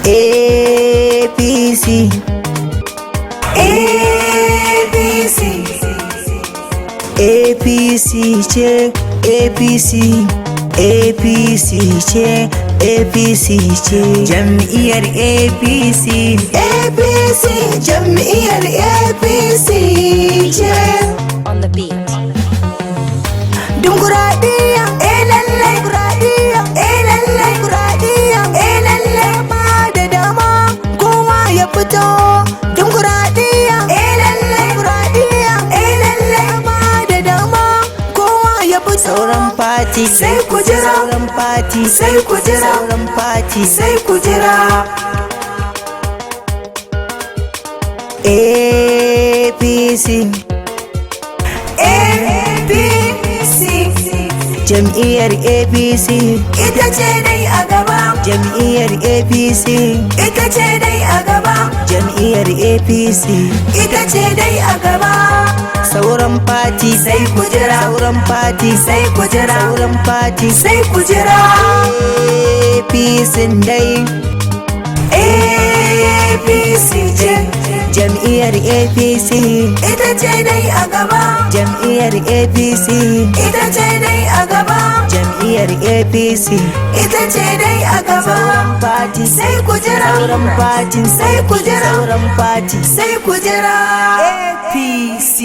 APC. APC. APC ce, APC, APC ce, APC ce, jam'iyyar APC. APC, jam'iyyar APC ce. On the beat. Dimokuraɗiyya, eh lallai. Dimokuraɗiyya, eh lallai. Dimokuraɗiyya, eh lallai. Ba da dama kowa ya fito. Dimokuraɗiyya, eh lallai. Dimokuraɗiyya, eh lallai. Ba da dama kowa ya fito. Sauran party, sai ku jira. Sauran party, sai ku jira. Sauran party, sai ku jira. APC. APC. Jam'iyyar APC. Ita ce dai a gaba. Jam'iyyar APC. Ita ce dai a gaba. Jam'iyyar APC. Ita ce dai a gaba. Sauran party, sai ku jira. Sauran party, sai ku jira. Sauran party, sai ku jira. APC dai. APC ce. Jam'iyyar APC. Ita ce dai a gaba. Jam'iyyar APC. Ita ce dai a gaba. Jam'iyyar APC. Ita ce dai a gaba. Sauran party, sai ku jira. Sauran party, sai ku jira. Sauran party, sai ku jira. APC.